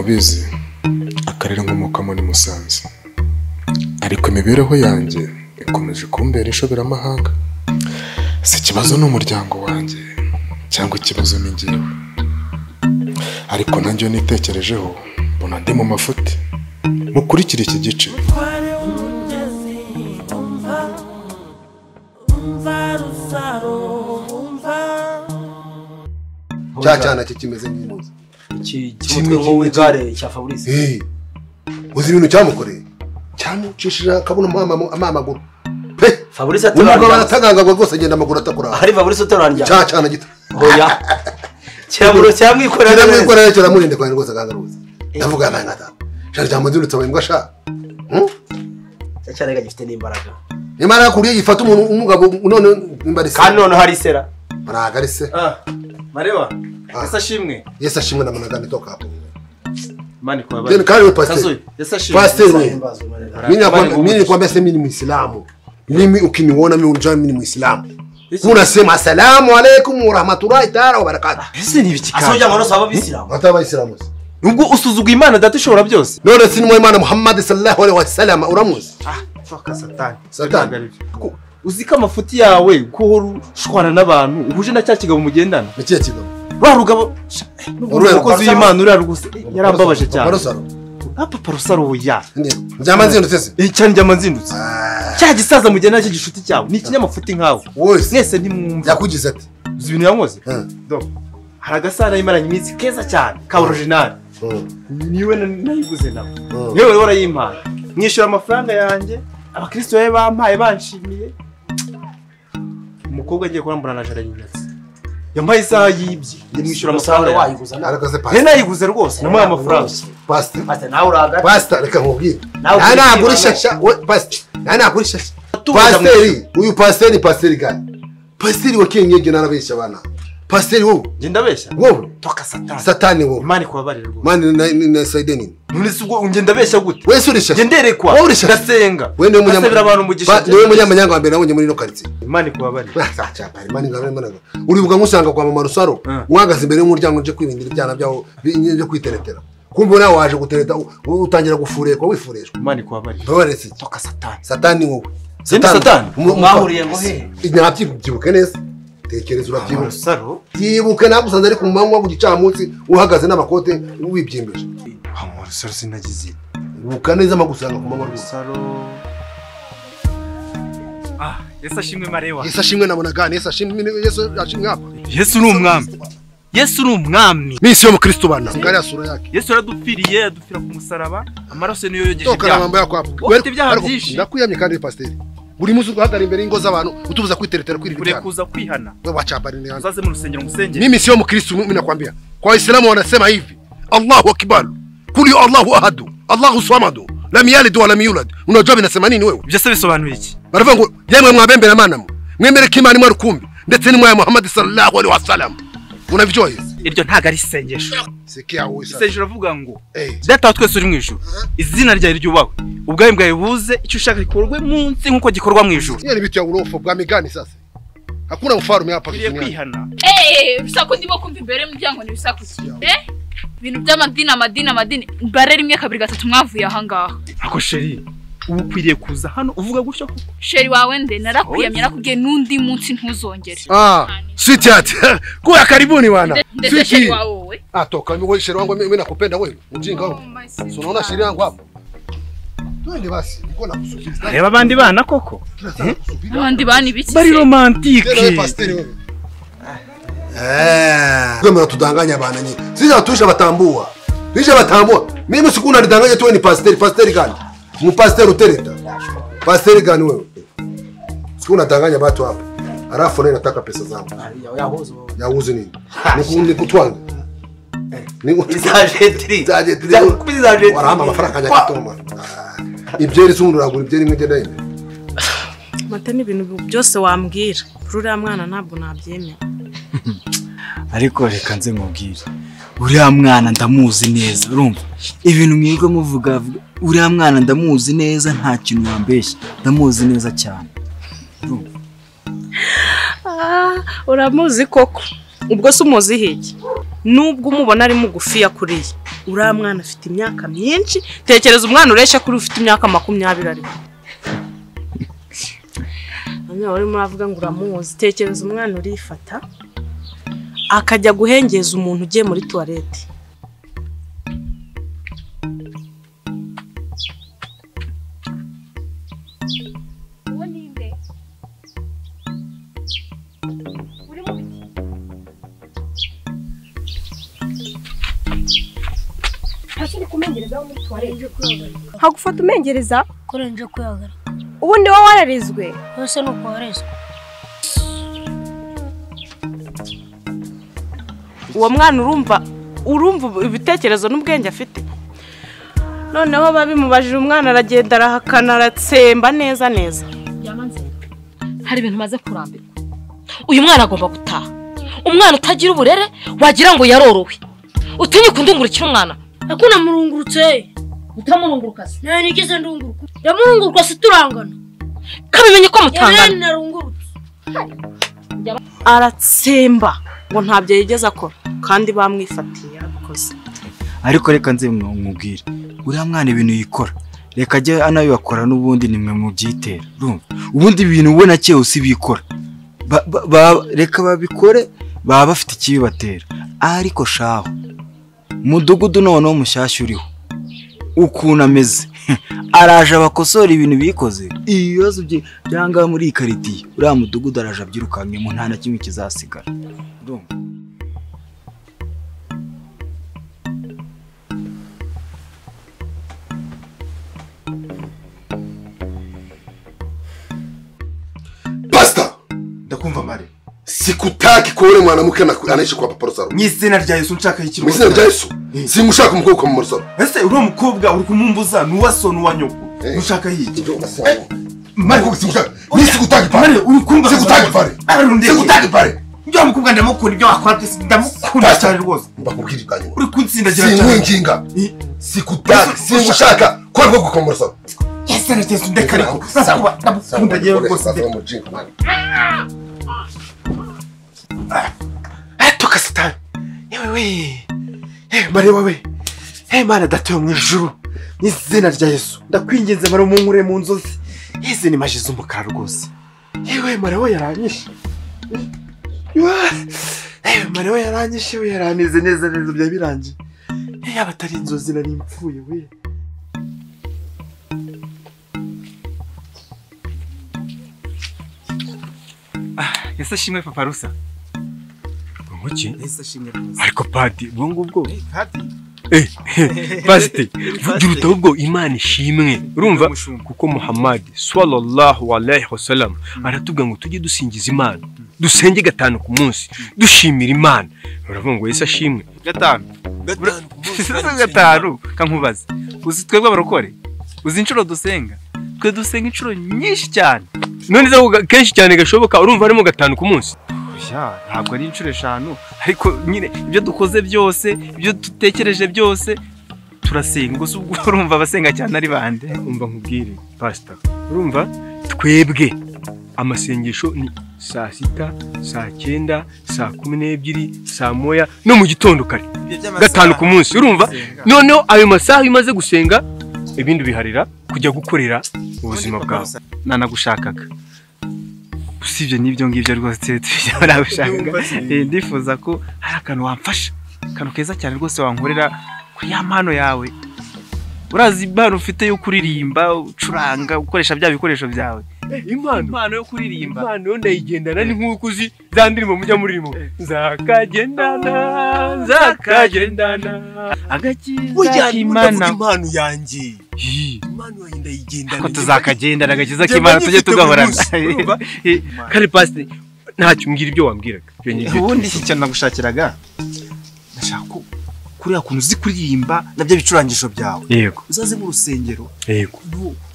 mubizi, akarere nkomokamo ni Musanze, ariko imibereho yanjye ikomeje kumbera inshoberamahanga. Si ikibazo n'umuryango wanjye cyangwa ikibazo ni njyewe, ariko nanjye iyo nitekerejeho mbona ndi mu mafuti. Mukurikire iki gice. Cyana cyo kimeze nk'impuzu iki kimwe nk'uwigare cya Fabrice. Uzi ibintu cyamukoreye, cyamucishije akabona amaguru pe. Fabrice atararya, umugabo aratagangagwa rwose, agenda amaguru atakura. Hari Fabrice utararya cyana gito. Oya, cyaburo cyamwikorera, cyamwikorera cyaramurinde kwa rwose agangaruza. Ndavuga nanga ta shari cyamuzindutse abaye sha. Cyane gifite n'imbaraga. Nimara kuriye gifata umuntu umugabo none nimba kandi none hari sera. Maraga ari se. Marewa, Yesu ashimwe. Yesu ashimwe na managani toka hapo. Mani kwa baba. Kale pastor. Yesu ashimwe. Pastor. Mimi nakwambia sasa mimi ni Muislamu. Mimi ukiniona mimi unajua mimi ni Muislamu. Unasema asalamu alaykum wa rahmatullahi ta'ala wa barakatuh. Ese ni ibiki kandi? Asoja ngono saba abisilamu. Hata abayisilamu. Nubwo usuzuga Imana data ishobora byose. None sinimwe Imana Muhammad sallallahu alaihi wasallam uramuzi. Toka satani. Satani. Uzika amafuti yawe ko ushwana n'abantu uhuje na cya kigabo mugendana. Ni cya kigabo? Rwa rugabo umukozi w'Imana uriya rwose yarambabaje cyane. Papa Rusaro. Papa Rusaro ya. Njyama nzindutse se? Cyane njyama nzindutse. Cya gisaza mugendana cyo gishuti cyawe ni ikinyamafuti nkawe. Mwese ntimwumva. Yakugize ati. Uzi ibintu yankoze? Do. Hari agasana yimaranye iminsi keza cyane ka original. Niwe nayiguze nawe. Niwe warayimpaye. Mwishyura amafaranga yanjye. Abakristo babe bampaye banshimiye. Umukobwa agiye kurambura na jara yinyatse. Yampaye isaha yibye, ndimwishyura amafaranga wayiguza nawe. Ariko se pastor. Nayiguze rwose, namuhaye amafaranga. Pastor. Pastor nawe uraga. Pastor reka nkubwire. Nawe nagurisha sha, we pastor. Nawe nagurisha. Pastor, uyu pastor ni pastor gani? Pastor wa kienyeji narabesha bana. Pastor wowe. Nje ndabesha? Wowe. Toka satani. Satani wowe. Imana ikubabarire rwose. Mani na saide nini? None se ubwo nje ndabesha gute? Wewe urisha. Nje nderekwa. Wowe urisha. Ndasenga. Wewe niwe munyamanyanga. Asabira abantu umugisha. Niwe munyamanyanga wa mbere nabonye muri no quartier. Imana ikubabarire. Imana ingabire Imana. Uribuka nkusanga kwa mama Rusaro, uhagaze imbere y'umuryango nje kwibindira ibyana byawo byo kwiteretera. Kumbe nawe waje gutereta utangira gufurekwa wifureshwa. Imana ikubabarire. Babarire. Toka satani. Satani wowe. Satani. Mwahuriye ngo he? Nabyibuke neza. Tekereza urabyibuka. Rusaro byibuke nagusanze ari ku manywa ku gicamunsi uhagaze n'amakote wibyimbeje. Rusaro sinagize. Ibuka neza magusanga ku manywa Rusaro. Yesu ashimwe Marewa. Yesu ashimwe nabona gani? Yesu ashimwe, Yesu ashimwe hapa. Yesu ni umwami. Yesu ni umwami. Mimi sio Mkristo bana. Angalia sura yake. Yesu aradupfiriye, adupfira ku musaraba, amaraso niyo yogeje ibyaha. Toka mambo yako hapo. Ufite ibyaha byinshi. Ndakuyamye kandi pastor. Buri munsi uhagarara imbere y'ingo z'abantu utubuza kwiteretera kwirira ibyaha. Kurekuza kwihana. Wewe wacha ni uzaze mu rusengero musengere. Mimi sio Mkristo, mimi nakwambia. Kwa Waislamu wanasema hivi. Allahu akbar. Kuli Allahu ahadu. Allahu samadu. Lam yalid wa lam yulad. Unajua binasema nini wewe? Ibyo se bisobanuye iki? Baravuga ngo yemwe mwabembera Imana mwe. Mwemere ko Imana imwe rukumbi ndetse n'imwe ya Muhammad sallallahu alaihi wasallam. Unavijua hizi? Iryo ntago ari isengesho. Sikia wewe sasa. Isengesho ravuga ngo Data wa twese uri mu ijuru, izina ryawe ryubahwe, ubwami bwawe buze, icyo ushaka gikorwe munsi nkuko gikorwa mu ijuru. Yeye ni bitu ya urofu bwa migani sasa. Hakuna mfalme hapa duniani. Kwihana. Bisaku ndimo kumva imbere y'umuryango ni bisaku ki? Ibintu by'amadini amadini amadini bare rimwe kabiri gatatu mwavuye aha ngaha. Ako sheri, ubu ukwiriye kuza hano uvuga gutyo koko? Sheri wawe nde narakwiyamye narakubwiye n'undi munsi ntuzongere. Sweetheart. Kuwa karibuni bwana. Ndetse sheri wawe wowe. Toka mimi sheri wangu mimi nakupenda wewe. Mjinga wewe. So unaona sheri yangu hapo. Twende basi, niko nakusubiri. Reba abandi bana koko. Abandi bana ibiki? Bari romantike. Wewe pastor wewe. Wewe mnatudanganya bana nyinyi. Sisi hatuisha batambua. Tuisha batambua. Mimi siku unanidanganya tu wewe ni pastor, pastor gani? Mpastor utereta. Pastor gani wewe? Siku unadanganya watu hapa. Alafu naye nataka pesa zangu. Yahuzu nini? Nikutwange. Izajetri. Izajetri. Warahama amafaranga kanya kitoma. Ibyeri sundu ragura ibyeri imwe genda ine. Mata ni ibintu byose wambwira. Ruriya mwana ntabwo nabyemera. Ariko reka nze mubwire. Uriya mwana ndamuzi neza, urumva? Ibintu mwirwe muvuga, uriya mwana ndamuzi neza nta kintu yambeshya. Ndamuzi neza cyane. Urumva? Uramuzi koko. Ubwo se umuzi hiki? Nubwo umubona ari mugufi yakuriye. Uriya mwana afite imyaka myinshi. Tekereza umwana ureshya kuri ufite imyaka 20 ariko. Hanyuma urimo uravuga ngo uramuzi. Tekereza umwana urifata akajya guhengeza umuntu ugiye muri toilette. Hagufata umengereza kurenje kuyagara. Ubundi wowe wararizwe yose nuko warezwe. Uwo mwana urumva ibitekerezo n'ubwenge afite. Noneho babimubajije umwana aragenda arahakana aratsemba neza neza. Yamanze hari ibintu maze kurambirwa. Uyu mwana agomba gutaha. Umwana utagira uburere wagira ngo yarorowe. Utinye kundungurukira umwana. Akuna murungurutse. Utamurunguruka se? Nayo nigize ndunguruka. Ndamurunguruka se turangana. Kabimenye ko mutangana. Narungurutse. Aratsemba ngo ntabyo yigeze akora kandi bamwifatiye yarakoze. Ariko reka nze mwubwire. Uriya mwana ibintu yikora. Reka ajye anabibakora n'ubundi nimwe mu byitera. Urumva? Ubundi ibintu ubona cyose bikora. Reka babikore baba bafite ikibibatera. Ariko shaho. Mudugudu noneho mushyashya uriho. Ukuntu ameze araje abakosora ibintu bikoze ibibazo byanga muri iyi karitiye. Uriya mudugudu araje abyirukanke mu nta na kimwe kizasigara. Ndumva Pastor, ndakumva mare. Sikutaki kuone mwanamke anaishi kwa Papa Rusaro. Mu izina rya Yesu nshaka iki? Mu izina rya Yesu. Simushaka umukobwa mu Rusaro. Ese uri umukobwa uri kumumbuza nuwa so nuwa nyoko. Nushaka iki? Mare simushaka. Ni sikutaki pare. Uri kumva sikutaki pare. Sikutaki pare. Njya mukobwa ndamukunda ibyo wakora byose ndamukunda cyane rwose. Mbakubwira ibyanyu. Uri kunsindagira cyane. Sinkwinginga. Sikutaki simushaka kwa mukobwa kwa Rusaro. Yesu Yesu ndeka ariko. Ndamukunda yewe rwose. Toka satani. Yewe we. Mare wawe. Mana data yo mu ijuru. Ni izina rya Yesu. Ndakwinginze mare umunkure mu nzozi. Izi ni maji z'umukara rwose. Yewe mare we yaranyishe. Mare we yaranyishe we yaranize neza neza bya birangiye. Yaba atari inzozi nari mpfuye we. Yesu ashimwe Papa Rusa. Muki? Yesu ashimwe rwose. Ariko padi ubwo ngubwo. Padi. Pastor, vugira ubwo Imana ishimwe. Urumva kuko Muhammad sallallahu alaihi wasallam aratubwira ngo tujye dusingiza Imana. Dusenge gatanu ku munsi, dushimira Imana. Uravuga ngo Yesu ashimwe. Gatanu. Gatanu ku munsi. Gatanu kankubaza. Uzi twebwe abarokore? Uzi inshuro dusenga? Twe dusenga inshuro nyinshi cyane. None se kenshi cyane gashoboka urumva arimo gatanu ku munsi. Oya, ntabwo ari inshuro 5 ariko nyine ibyo dukoze byose, ibyo dutekereje byose turasenga. Gusa ubwo urumva abasenga cyane ari bande? Umva nkubwire pastor. Urumva twebwe amasengesho ni saa 6, saa 9, saa 12, saa 1 no mu gitondo kare. Gatanu ku munsi urumva? Noneho ayo masaha imaze gusenga ibindi biharira kujya gukorera ubuzima bwawe. Nanagushakaga. Usibye n'ibyo ngibyo rwose naragushakaga. Ndifuza ko hari akantu wamfasha. Akantu keza cyane rwose wankorera kuri ya mpano yawe. Urazi impano ufite yo kuririmba, ucuranga, ukoresha bya bikoresho byawe. Impano yo kuririmba. Impano ndayigendana ni nkuko uzi za ndirimbo mujya muririmo. Nzakagendana, nzakagendana. Agakiza k'Imana. Impano yanjye. Impano yanjye ndayigendana. Ko tuzakagendana agakiza k'Imana tujye tugahorana. Kare pastor ntacyo umbwira ibyo wambwiraga. Ubundi iki cyane nagushakiraga. Ndashaka kuriya kuntu uzi kuririmba nabyo bicurangisho byawe. Yego. Uzaze mu rusengero. Yego.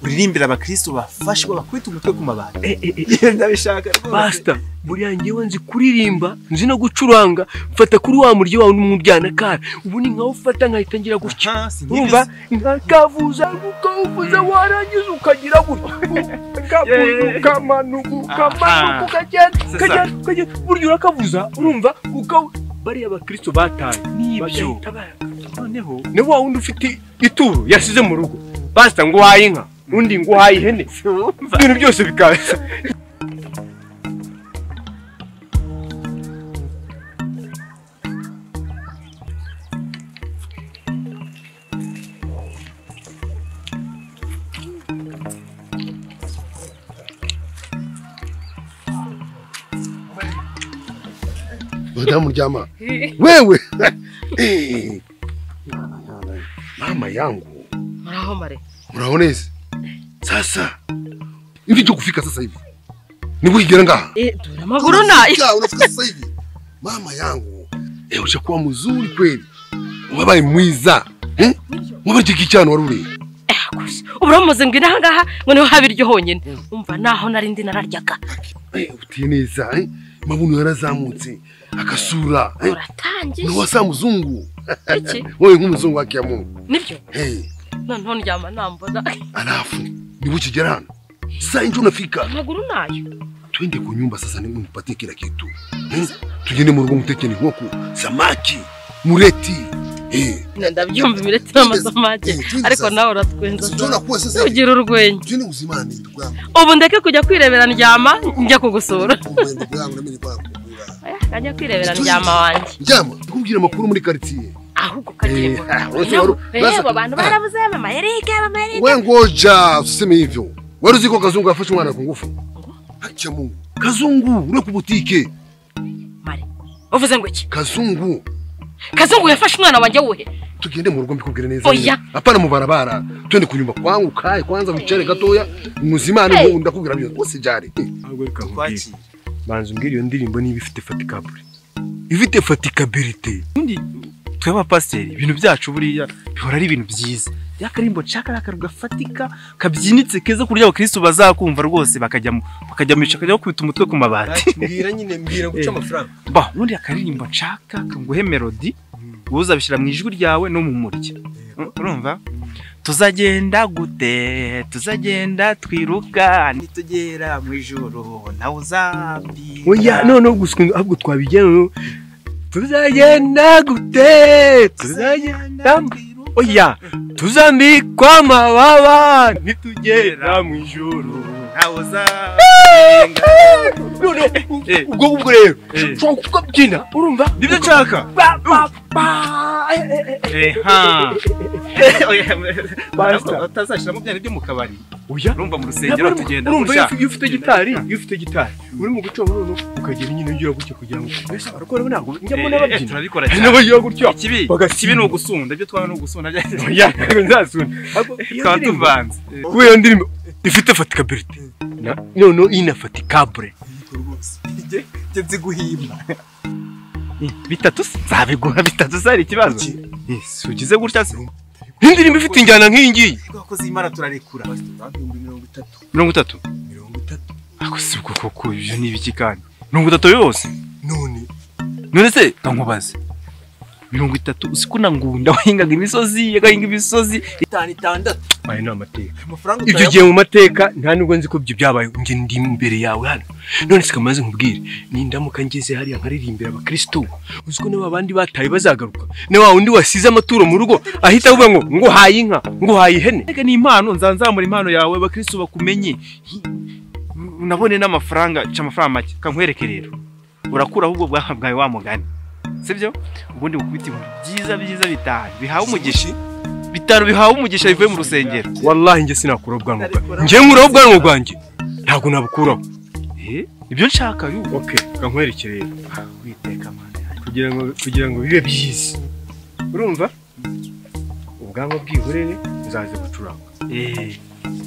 Uririmbira abakristo bafashwe bakwita umutwe ku mabati. Ndabishaka rwose. Pastor, buriya ngewe nzi kuririmba, nzi no gucuranga, mfata kuri wa muryo wawe n'umuryana kare. Ubu ni nkaho ufata nkahita ngira gutya. Urumva? Nkakavuza, ukavuza warangiza ukagira gutya. Ukavuza ukamanuka, ukamanuka ukagenda, ukagenda, ukagenda. Burya urakavuza, urumva? Bariya abakristo bataye. Nibyo. Noneho ni wa wundi ufite ituro yasize mu rugo. Pastor ngo uhaye inka, undi ngo uhaye ihene. Ibintu byose bikaza. Madamu Jama, wewe mama yangu. Muraho mare. Muraho neza. Sasa hivi ndio kufika sasa hivi. Ni kuigera ngaha. Dore amaguru nayo. Unafika sasa hivi. Mama yangu. Ushakuwa mzuri kweli. Wabaye mwiza. Wabaye kichano waruri. Uramuze ngo inaha ngaha ngo niho habiryo honyine. Umva naho nari ndi nararyaga. Utineza mabuno yarazamutse akasura. Uratangiye. Ni muzungu. Iki? Wewe nk'umuzungu wa Kiamungu. Nibyo? Noneho ndyama nambona. Alafu nibuchigera hano. Sasa injo unafika. Amaguru nayo. Twende ku nyumba sasa nimpatie kila kitu. Tugende mu rugo mutekeni nkoko, samaki, mureti. Ndabyumva imireti n'amasamaki ariko nawe uratwenza. Ugira urwenya. Ubu ndeke kujya kwirebera ndyama njya kugusura. Kajya kwirebera ndyama wanjye. Ndyama ndikubwira amakuru muri quartier. Ahubwo kagiye. Abantu barabuze mama Eric mama Eric. We ngoja usiseme hivyo. Wari uzi ko Kazungu afashe umwana ku ngufu? Hacha Mungu. Kazungu uri ku butike. Mare. Uvuze ngo iki? Kazungu. Kazungu yafashe umwana wanjye wuhe? Tugende mu rugo mbikubwire neza. Hapana mu barabara. Twende kunyumba kwangu kae kwanza wicare gatoya muzimane ngo ndakubwira byo. Usijari. Ahubwo reka nkubwire. Banza umbwire iyo ndirimbo niba ifite fatikabure. Ifite fatikability. Undi twe abapasiteri ibintu byacu buriya bihora ari ibintu byiza. Yakarimbo cakara gafatika kabyinitse keza kurya abakristo bazakumva rwose bakajya mu bakajya kwita umutwe ku mabati. Mbwira nyine mbwira guca amafaranga. Ba ubundi akaririmbo nshaka kanguhe melody uzabishira mu ijwi ryawe no mu murya. Urumva? Tuzagenda gute? Tuzagenda twiruka nitugera mu ijuru nawe uzambira. Oya none gusa ahubwo twabigena tuzagenda gute? Tuzagenda oya tuzambikwa amababa nitugera mu ijuru nawe uzambira. Ubwo ubwo rero ushobora kubyina urumva nibyo nshaka. Utazashyiramo byari byo mu kabari. Oya urumva mu rusengero tugenda urumva iyo ufite gitari iyo ufite gitari uri mu guca burundu ukagera nyine ugira gutya kugira ngo mbese abarokore ntabwo njya mbona babyina. Turabikora cyane. N'abagira gutya. Ikibi ni ugusunda ibyo twaba ni ugusunda. Oya nzasunda. Twaba tuvanze. Kubera iyo ndirimbo ifite fatikability. Noneho inafatikabure. Njye nzi guhimba. Bitatu nzabiguha bitatu sari ikibazo. Yes, ugize gutya se. Indirimbo ifite injyana nk'iyi ngiyi. Twakoze imara turarekura. 30. 30. Ako si ubwo koko ibyo ni ibiki kandi? 30 yose. None se kankubaze. 30 usiku na ngunda wahingaga imisozi yagahinga imisozi 5 Ayo ni amateka. Ibyo gihe mu mateka nta nubwo nzi ko ibyo byabaye nge ndi imbere yawe hano. None sikamaze nkubwire nindamuka ngeze hariya nkaririmbira abakristo uziko n'aba bandi bataye bazagaruka. Na wa undi wasize amaturo mu rugo ahita avuga ngo nguhaye inka nguhaye ihene. Ega ni impano nzanzamura impano yawe abakristo bakumenye. Unabone n'amafaranga ca amafaranga make kankwereke rero. Urakura ahubwo bwahabwaye wa mugani. Sibyo? Ubundi bukubita ibintu byiza byiza bitanu bihawe umugisha. Bitanu bihawe umugisha bivuye mu rusengero. Wallahi nge sinakura ubwanwa bwanjye. Nge nkuraho ubwanwa bwanjye. Ntabwo nabukuraho. Ibyo nshaka yu. Okay, kankwereke rero. Witeka mana. Kugira ngo bibe byiza. Urumva? Ubwanwa bwihorere nzaze gucuranga.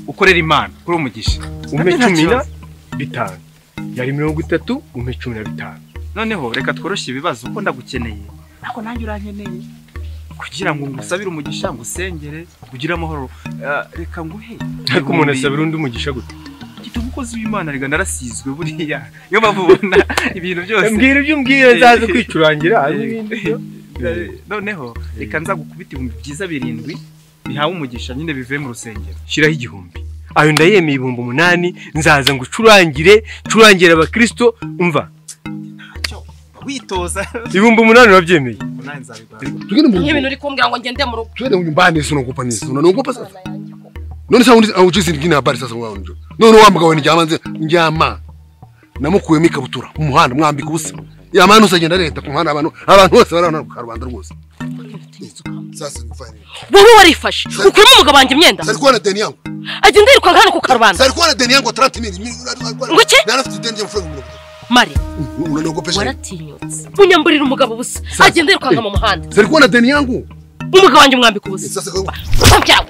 Ukorera Imana kuri umugisha. Umpe 15. Yari 30 umpe 15. Noneho reka tworoshye ibibazo uko ndagukeneye. Ariko nanjye urankeneye. Kugira ngo ngusabire umugisha ngusengere ugire amahoro. Reka nguhe. Ariko umuntu asabira undi umugisha gute? Gita umukozi w'Imana rega narasizwe buriya. Iyo bavubona ibintu byose. Mbwira ibyo umbwira nzaze kwicurangira n'ibindi byo. Noneho reka nza gukubita ibihumbi byiza 7 bihawe umugisha nyine bivuye mu rusengero. Shiraho 1000. Ayo ndayemeye 8000 nzaza ngucurangire curangire abakristo umva. Witoza. 8000 urabyemeye? 8 nzabiguha. Tugende mu rugo. Nk'ibintu uri kumbwira ngo ngende mu rugo. Twende nyumbani sio unaogopa nini? Unaogopa sasa? None sasa ujizi ngine habari sasa wewe unjo. None wa mugabo njyama nze njyama. Namukuyemo ikabutura mu muhanda mwambika ubusa. Yamana usagenda leta ku muhanda abantu bose barabona ku karubanda rwose. Sasa ngufanye. Wowe warifashe. Ukuyemo umugabo wanjye imyenda. Sari kuwa na deni yangu. Agenda yirukanka hano ku karubanda. Sari kuwa na deni yangu 30,000. Ngo iki? Narafite deni y'amafaranga 30. Mari. Unaniogopesha. Waratinyutse. Unyamburira umugabo ubusa. Agenda yirukanka mu muhanda. Sari kuwa na deni yangu. Umugabo wanjye mwambika ubusa. Sasa byawe.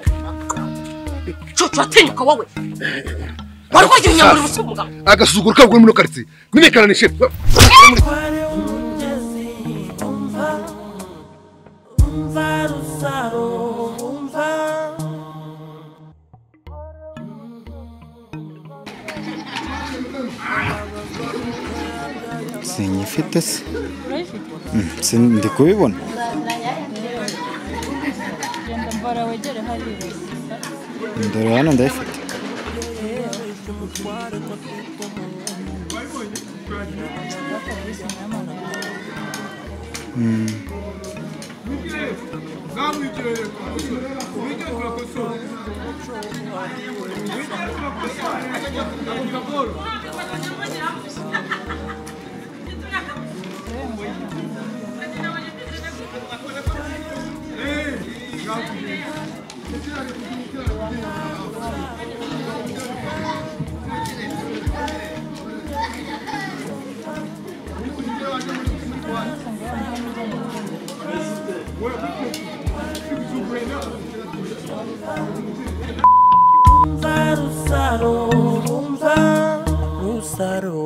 Cucu atinyuka wowe. Wari kwagira unyamburira ubusa umugabo. Agasuzuguro kabwo muri quartier. Nimekana ni chef. Sinyifite se? Ndi kubibona. Ndore hano ndayifite. Umva rusaro, umva rusaro.